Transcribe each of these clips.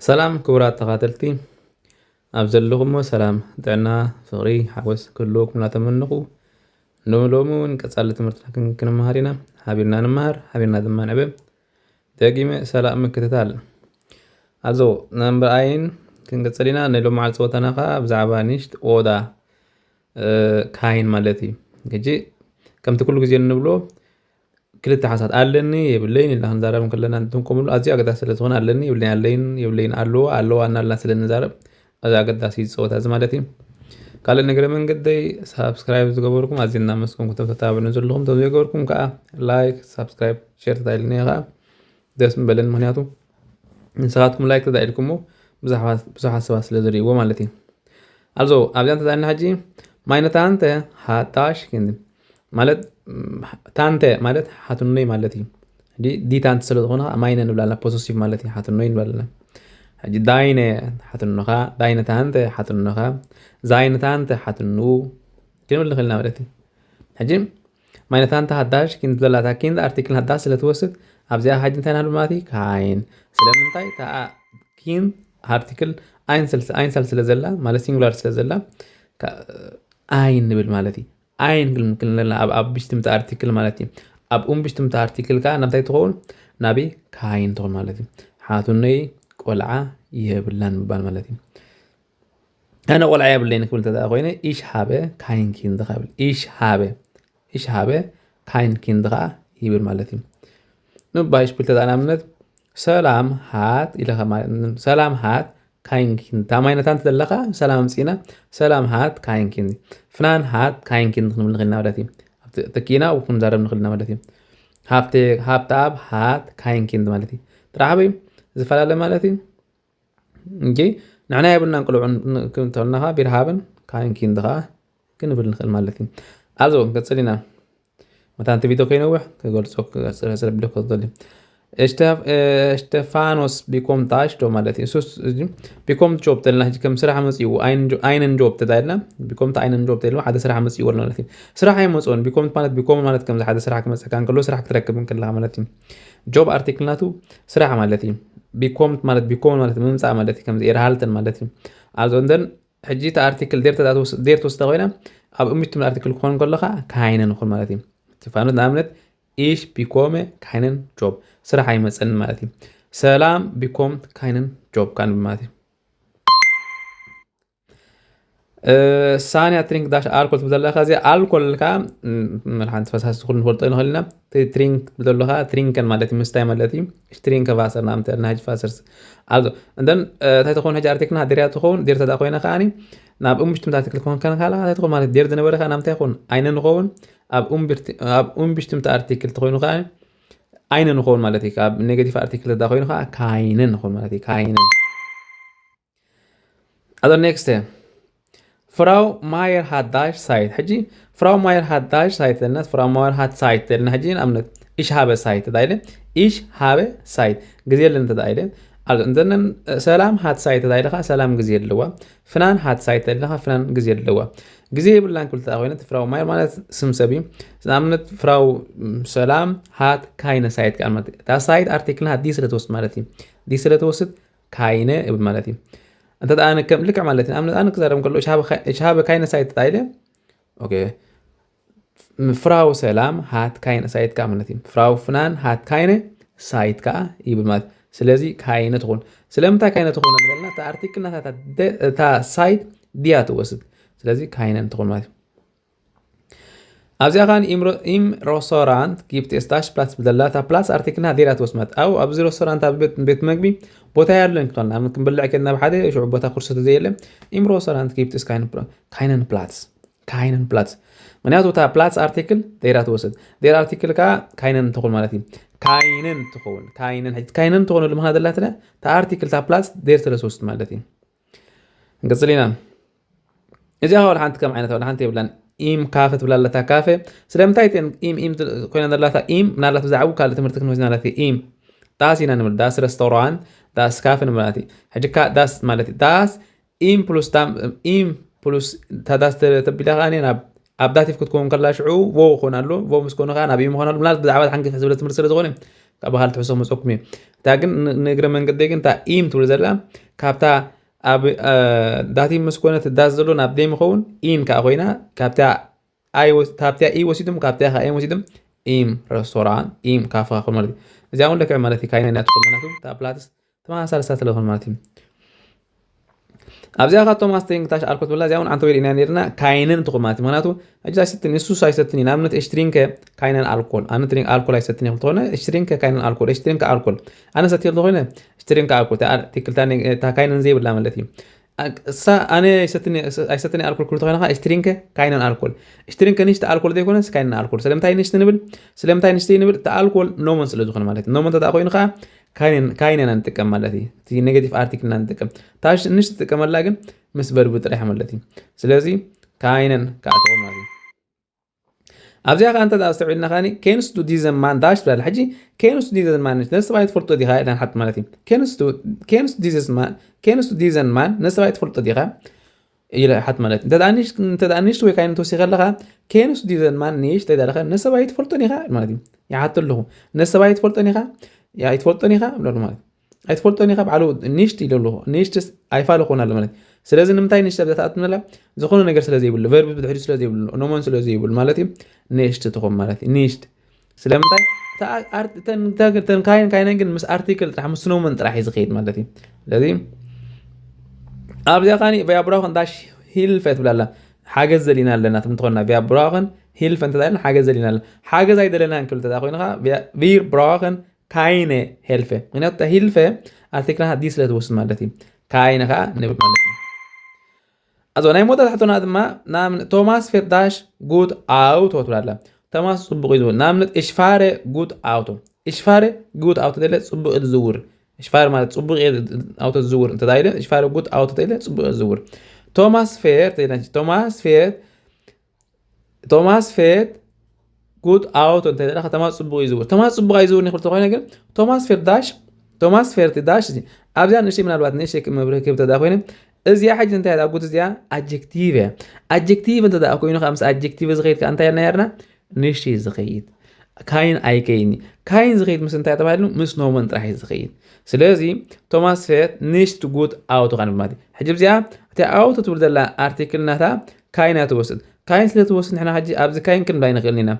ሰላም ክቡራት ተኻተልቲ፣ ኣብ ዘለኹሞ ሰላም፣ ጥዕና፣ ፍቕሪ፣ ሓጎስ ክህልወኩም እናተመነኹ፣ ንሎሚ እውን ቀጻሊ ትምህርትና ክን-፣ ክንመሃር ኢና። ሓቢርና ንመሃር፣ ሓቢርና ድማ ንዕበ። ደጊመ ሰላም ምክትታል። ኣዞ፣ ነምበር ኣይን ክንቅጽል ኢና። ናይ ሎማዓል ጸወታና ኸኣ ብዛዕባ ኒሽት ኦዳ፣ እ፣ ካይን ማለት እዩ። ሕጂ ከምቲ ኩሉ ግዜ እንብሎ ክልተ ሓሳት ኣለኒ የብለይን ኢልና ክንዛረብ እንከለና እንትንቆምሉ ኣዝዩ ኣገዳሲ ስለ ዝኾነ ኣለኒ የብለይን፣ ኣለይን የብለይን፣ ኣለዎ ኣለዋ እናልና ስለ እንዛረብ እዚ ኣገዳሲ ጸወታ እዚ ማለት እዩ። ካልእ ንግረ መንገደይ ሳብስክራይብ ዝገበርኩም ኣዝየ እናመስገንኩ፣ እቶም ተተባብዑን ዘለኹም፣ እቶም ዘይገበርኩም ከኣ ላይክ፣ ሳብስክራይብ፣ ሼር ተታኢልኒ ከኣ ደስ ምበለኒ። ምኽንያቱ ንስኻትኩም ላይክ ተታኢልኩሞ ብዙሓት፣ ብዙሓት ሰባት ስለ ዝርእይዎ ማለት እዩ። ኣልዞ ኣብዚኣ እንተዛና ሕጂ ማይነ ታንተ ሃታሽ ክንዲ ማለት፣ ም፣ ታንተ ማለት ሓትኖይ ማለት እዩ። ዲ፣ ዲ ታንተ ስለ ዝኾነ ከዓ ማይነ ንብላልና ፖሰሲቭ ማለት እዩ። ሓትኖይ ንብላልና። ሕጂ ዳይነ ሓትኖኻ፣ ዳይነ ታንተ ሓትኖኻ፣ ዛይነ ታንተ ሓትኑ ክንብል ንኽእል ኢና ማለት እዩ። ሕጂ ማይነ ታንተ ሃታሽ ኪንድ ዘላታ ኪንድ ኣርቲክል ሃታሽ ስለ ትወስድ ኣብዚኣ ሕጂ እንታይ ናሉ ማለት እዩ? ካይን። ስለምንታይ? እታ ኪንድ ኣርቲክል ኣይንሰል፣ ኣይንሰል ስለ ዘላ ማለት ሲንጉላር ስለ ዘላ ካ-፣ ኣይን ንብል ማለት እዩ። ኣይን ክል-፣ ክልነላ ኣብ፣ ኣብ ብሽትምቲ ኣርቲክል ማለት እዩ። ኣብ ኡም ብሽትምቲ ኣርቲክል ከዓ ናብታይ ትኸውን? ናበይ? ካይን ትኸውን ማለት እዩ። ሓትኖይ ቆልዓ የብላን ምባል ማለት እዩ። ኣነ ቆልዓ የብለይን ክብል እንተ ደኣ ኮይነ፣ ኢሽ ሃበ ካይን ኪንድ ኸብል። ኢሽ ሃበ፣ ኢሽ ሃበ ካይን ኪንድ ኸኣ ይብል ማለት እዩ። ንባይሽፒል ተደኣ ንኣብነት፣ ሰላም ሃት ኢለ ኸ-፣ ማለት፣ ሰላም ሃት ካይን ኪንድ። እታ ማይነታንት ዘለኻ ሰላም ኣምጺእና፣ ሰላም ሃት ካይን ኪንድ። ፍናን ሃት ካይን ኪንድ ክንብል ንኽእል ኢና ማለት እዩ። ኣብቲ ተኪእና ኣብኡ ክንዛረብ ንኽእል ኢና ማለት እዩ። ሃብተ-፣ ሃብተኣብ ሃት ካይን ኪንድ ማለት እዩ። ጥራሕ ኣበይ ዝፈላለ ማለት እዩ? እንጂ ንሕና የብልናን ቆልዑ ን-፣ ን-፣ ክንተልናኻ ቢር ሃብን ካይን ኪንድ ኸኣ ክንብል ንኽእል ማለት እዩ። ኣዞ፣ ክንቀጽል ኢና። መታን እቲ ቪድዮ ከይነውሕ ክገልጾ፣ ክገልጾ ስለ ብደኮ ዝደሊ። ስተ-፣ እ፣ ስቴፋኖስ ቢኮም ታሽ ዶ ማለት እዩ። እሱስ፣ እዚ ቢኮም ጆብ ተልና፣ ሕጂ ከም ስራሕ መጺኡ፣ ኣይን ጆ-፣ ኣይንን ጆብ ተዳይልና፣ ቢኮም ታ ኣይንን ጆብ ተልና፣ ሓደ ስራሕ መጺኡ ኣሎ ማለት እዩ። ስራሕ ኣይመጽኦን። ቢኮም ማለት፣ ቢኮም ማለት ከምዚ ሓደ ስራሕ ክመጸካ እንከሎ፣ ስራሕ ክትረክብ እንከለኻ ማለት እዩ። ጆብ ኣርቲክል ናቱ ስራሕ ማለት እዩ። ቢኮም ማለት፣ ቢኮም ማለት ምምጻእ ማለት እዩ። ከምዚ ኤርሃልተን ማለት እዩ። ኣዞ እንደን ሕጂ እታ ኣርቲክል ዴር ተዳ ትወስ-፣ ዴር ትወስዳ ኮይና፣ ኣብ እምሽቲ ምን ኣርቲክል ክኾን ከሎ ኸዓ ካይነ ንኹን ማለት እዩ። ስቴፋኖስ ንኣብነት፣ ኢሽ ቢኮመ ካይነን ጆብ፣ ስራሕ ኣይመጸን ማለት እዩ። ሰላም ቢኮም ካይነን ጆብ ካን ማለት እዩ። እ፣ ሳንያ ትሪንክ ዳሽ ኣልኮል ትብል ዘለኻ፣ እዚ ኣልኮል ከኣ፣ ም፣ ሓንቲ ፈሳሲ ኩሉ ንፈልጦ ንኽእል ኢና። እቲ ትሪንክ ትብል ዘለኻ፣ ትሪንከን ማለት እዩ፣ ምስታይ ማለት እዩ። ትሪንከ ቫሰር ናምተ፣ ናጅ ቫሰርስ። ኣልዞ፣ እንደን፣ እ፣ እንታይ ትኸውን ሕጂ ኣርቲክልና፣ ዴርያ ትኸውን፣ ዴር ተዳ ኮይና ከኣኒ፣ ናብ እምብሽትምቲ ኣርቲክል ክኾን ከን ካላ፣ እንታይ ትኸውን ማለት፣ ዴር ዝነበረ ከኣ ናምታይ ይኸውን? ኣይነ ንኸውን፣ ኣብ እምብርቲ-፣ ኣብ እምብሽትምቲ ኣርቲክል ተኾይኑ ከኣ፣ ኣይነ ንኸውን ማለት እዩ። ካብ ኔጋቲቭ ኣርቲክል ተዳ ኮይኑ ከኣ፣ ካይነ ንኸውን ማለት እዩ፣ ካይነ። ኣዞ ኔክስት። ፍራው ማየር ሃት ዳሽ ሳይት። ሕጂ ፍራው ማየር ሃት ዳሽ ሳይት ተልና፣ ፍራው ማየር ሃት ሳይት ተልና፣ ሕጂ ንኣብነት፣ ኢሽ ሃበ ሳይት ተዳይለ፣ ኢሽ ሃበ ሳይት። ግዜ የለን ተዳይለ። ኣዞ፣ እንተነን፣ ሰላም ሃት ሳይት ተዳይለ ኸዓ፣ ሰላም ግዜ ኣለዋ። ፍናን ሃት ሳይት ተዳይለ ኸዓ፣ ፍናን ግዜ ኣለዋ። ግዜ የብላን ክብል ተዳ ኮይነ፣ ፍራው ማየር ማለት ስም ሰብ እዩ። ንኣብነት፣ ፍራው፣ ም፣ ሰላም ሃት ካይነ ሳይት ከኣ ማለት እዩ። እታ ሳይት ኣርቲክልና ዲ ስለ ትወስድ ማለት እዩ። ዲ ስለ ትወስድ ካይነ እብል ማለት እዩ። እንተ ደኣ ኣነ ከም ልክዕ ማለት እዩ። ንኣብነት ኣነ ክዛረብ እንከሎ፣ እሽ ሃበ ካይ-፣ እሽ ሃበ ካይነ ሳይት ተጣ ኢለ፣ ኦኬ፣ ፍራው ሰላም ሃት ካይነ ሳይት ከኣ ማለት እዩ። ፍራው ፍናን ሃት ካይነ ሳይት ከኣ ይብል ማለት እዩ። ስለዚ ካይነ ትኾን። ስለምንታይ ካይነ ትኾን እንበልና፣ እታ ኣርቲክል ናታ እታ ደ-፣ እታ ሳይት ድያ ትወስድ። ስለዚ ካይነ ትኾን ማለት እዩ። ኣብዚኣ ኸኣ ኢም ሮ-፣ ኢም ሮሶራንት ጊብት ኤስ ዳሽ ፕላትስ ብዘላ፣ እታ ፕላትስ ኣርቲክልና ዴራ ትወስመት። ኣው ኣብዚ ሮሶራንት ኣብ ቤት፣ ቤት መግቢ ቦታ ያለን ክኾን። ኣብ ክንበልዕ ከድና ብሓደ ሽዑ ቦታ ኩርሲ ተዘየለ። ኢም ሮሶራንት ጊብት ኤስ ካይን ፕላ-፣ ካይነን ፕላትስ። ካይነን ፕላትስ። ምክንያቱ እታ ፕላትስ ኣርቲክል ዴራ ትወስድ። ዴራ ኣርቲክል ከኣ ካይነን ትኾን ማለት እዩ። ካይነን ትኸውን። ካይነን፣ ሕጂ ካይነን ትኾን ልምሃ ዘላትና፣ እታ ኣርቲክል እታ ፕላትስ ዴር ስለ ትወስድ ማለት እዩ። ንቅጽል ኢና። እዚኣ ወላ ሓንቲ ከም ዓይነት ወላ ሓንቲ የብላን። ኢም ካፈ ትብላ ኣለታ፣ ካፈ። ስለምንታይ እተን ኢም፣ ኢም ትብል ኮይና ዘላታ ኢም፣ ምናልባት ብዛዕባ ካልእ ትምህርቲ ክንወስድ ማለት እዩ። ኢም ዳስ ኢና ንብል፣ ዳስ ረስቶራንት፣ ዳስ ካፈ ንብል ማለት እዩ። ሕጂ ካ-፣ ዳስ ማለት እዩ። ዳስ ኢም ፕሉስ ታም-፣ ኢም ፕሉስ ታ ዳስ ተ-፣ ተቢላ ከኣ ናብ ኣብ ዳቲቭ ክትከውን ከላ ሽዑ ዎ ክኾን ኣሎ። ዎ ምስ ኮነ ከዓ ናብ ኢም ክኾን ኣሎ። ምናልባት ብዛዕባ ሓንኪ ዝበለ ትምህርቲ ስለ ዝኾነ ካብ ብኻል ትሕሶ መፀኩም እዩ። እታ ግን ን- ንእግረ መንገዲ ግን እታ ኢም ትብል ዘላ ካብታ ኣብ እ፣ ዳቲቭ ምስ ኮነት ዳስ ዘሎ ናብ ደም ይኸውን። ኢም ከዓ ኮይና ካብታ ኣይ ወስ- ካብታ ኢ ወሲድም ካብታ ከዓ ኤም ወሲድም ኢም ረስቶራን ኢም ካፈ ክኾን ማለት እዩ። እዚኣ እውን ልክዕ ማለት እዩ። ካይነን እያ ትኾን ማለት እዩ። እታ ፕላትስ ተመሳሳሊ ስለ ዝኾነ ማለት እዩ። ኣብዚኣ ካብ ቶማስ ትሪንክ ዳሽ ኣልኮል ትብላ እዚኣ እውን ኣንተ ወይል ኢና ነርና ካይነን ትኾን ማለት እዩ። ምክንያቱ ሕጂ ኣይሰትን ንሱስ ኣይሰትን እዩ። ንኣብነት እሽትሪንከ ካይነን ኣልኮል ኣነ ትሪንክ ኣልኮል ኣይሰትን ይኽእል ተኾነ እሽትሪንከ ካይነን ኣልኮል እሽትሪንከ ኣልኮል ኣነ ሰትዮ ተኾነ እሽትሪንከ ኣልኮል ትክክልታ እታ ካይነን ዘይብላ ማለት እዩ። እሳ ኣነ ኣይሰትኒ ኣይሰትኒ ኣልኮል ክብል ተኾይና እሽትሪንከ ካይነን ኣልኮል እሽትሪንከ ንሽቲ ኣልኮል ዘይኮነስ ካይነን ኣልኮል ስለምንታይ ንሽቲ ንብል? ስለምንታይ ንሽቲ ንብል? እቲ ኣልኮል ኖመን ስለ ዝኾነ ማለት እዩ። ኖመን ተዳ ኮይኑ ከዓ ካይነን ካይነን ንጥቀም ማለት እዩ። እቲ ኔጌቲቭ ኣርቲክል ኢና ንጥቀም። ታሽ ንሽ ትጥቀመላ ግን ምስ ቨርቡ ጥራሕ ማለት እዩ። ስለዚ ካይነን ከኣትዎ ማለት እዩ። ኣብዚኣ ከዓ እንተ ኣስተውዒልና ከኒ ኬንስቱ ዲዘን ማን ዳሽ ትብላለ። ሕጂ ኬንስቱ ዲዘን ማን ነሰባይ ትፈልጦ ዲኻ ኢላ ንሓት ማለት እዩ። ኬንስቱ ዲዘን ማን ኬንስቱ ዲዘን ማን ነሰባይ ትፈልጦ ዲኻ ኢለ ሓት ማለት እዩ። እንተ ንሽት ወይ ካይነ ተወሲኸ ኣለኻ ኬንስቱ ዲዘን ማን ንሽ ተዳለኸ ነሰባይ ትፈልጦ ዲኻ ማለት እዩ። ይሓት ኣለኹ ነሰባይ ትፈልጦ ዲኻ ኣይትፈልጦ ዲኻ ብለሉ ማለት እዩ። ኣይትፈልጦን ኢኻ ባዕሉ ንሽት ኢለ ኣለኹ ንሽትስ ኣይፋል ኾን ኣሎ ማለት እዩ። ስለዚ ንምንታይ ንሽት ኣብዛ ተኣትመላ ዝኾነ ነገር ስለ ዘይብሉ ቨርብ ብድሕሪኡ ስለ ዘይብሉ ኖመን ስለ ዘይብሉ ማለት እዩ። ንሽት ትኾን ማለት እዩ። ንሽት ስለምንታይ እተን ካይን ካይነን ግን ምስ ኣርቲክል ጥራሕ ምስ ኖመን ጥራሕ እዩ ዝኸይድ ማለት እዩ። ስለዚ ኣብዚኣ ካኒ ቪያ ብራኸን ዳሽ ሂልፈ ትብላላ ሓገዝ ዘሊና ኣለና ትምትኾና ቪያ ብራኸን ሂልፈ እንተዳልና ሓገዝ ዘሊና ኣለና ሓገዝ ኣይደለና እንክብል ተዳ ኮይንኻ ቪር ብራኸን ካይነ ሄልፈ ምክንያቱ ሂልፈ ኣርቲክልና ዲ ስለ ትወስድ ማለት እዩ። ካይነ ከዓ ንብል ማለት እዩ። ኣዞ ናይ ሞታ ትሕቶና ድማ ቶማስ ፌርዳሽ ጉት ኣውቶ ትብላለ። ቶማስ ፅቡቅ እዩ ዝብል ንኣብነት እሽፋረ ጉት ኣውቶ እሽፋረ ጉት ኣውቶ ደለ ፅቡቅ እዩ ዝዝውር እሽፋረ ማለት ፅቡቅ ኣውቶ ዝዝውር እንተ እሽፋረ ጉት ኣውቶ ተለ ፅቡቅ እዩ ዝዝውር ቶማስ ፌር ቶማስ ፌር ቶማስ ፌት ጉድ ኣውቶ እንተ ከተማ ፅቡቅ እዩ ዝውር ተማ ፅቡቅ እዩ ዝውር ይኽእል ተኮይነ ግን ቶማስ ፌት ዳሽ ቶማስ ፌርት ዳሽ ኣብዚኣ ንእሽተይ ምናልባት ንእሽተይ መብርህ ክብ ተዳ ኮይነ እዚኣ ሕጂ እንታይ ኣብ ጉድ እዚኣ ኣጀክቲቭ እያ ኣጀክቲቭ እንተ ደኣ ኮይኑ ከዓ ምስ ኣጀክቲቭ ዝኸይድ ከዓ እንታይ ነርና ንእሽተይ ዝኸይድ ካይን ኣይከይኒ ካይን ዝኸይድ ምስ እንታይ ተባሂሉ ምስ ኖመን ጥራሕ እዩ ዝኸይድ ስለዚ ቶማስ ፌት ንሽት ጉድ ኣውቶ ካን ማለት ሕጂ እዚኣ እቲ ኣውቶ ትብል ዘላ ኣርቲክል ናታ ካይን እያ ትወስድ ካይን ስለ ትወስድ ንሕና ሕጂ ኣብዚ ካይን ክንብል ኣይንኽእልን ኢና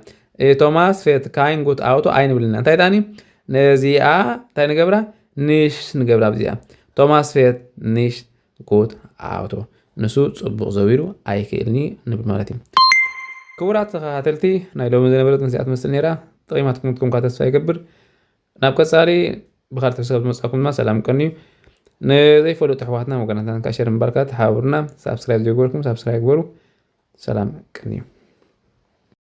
ቶማስ ፌት ካይን ጉት ኣውቶ ኣይንብልና እንታይ ዳኒ ነዚኣ እንታይ ንገብራ ንሽ ንገብራ ኣብዚኣ ቶማስ ፌት ንሽ ጉት ኣውቶ ንሱ ፅቡቅ ዘዊሩ ኣይክእልኒ ንብል ማለት እዩ ክቡራት ተኸታተልቲ ናይ ሎሚ ዝነበረት መዚኣ ትመስል ነራ ጠቂማትኩም ትኩምካ ተስፋ ይገብር ናብ ቀፃሊ ብካልቲ ሰብ ዝመፃኩም ድማ ሰላም ቀንዩ ንዘይፈለጡ ኣሕዋትና ወገናትና ከዓ ሸር ምባልካ ተሓባበሩና ሳብስክራይብ ዘይገበርኩም ሳብስክራይብ ግበሩ ሰላም ቀንዩ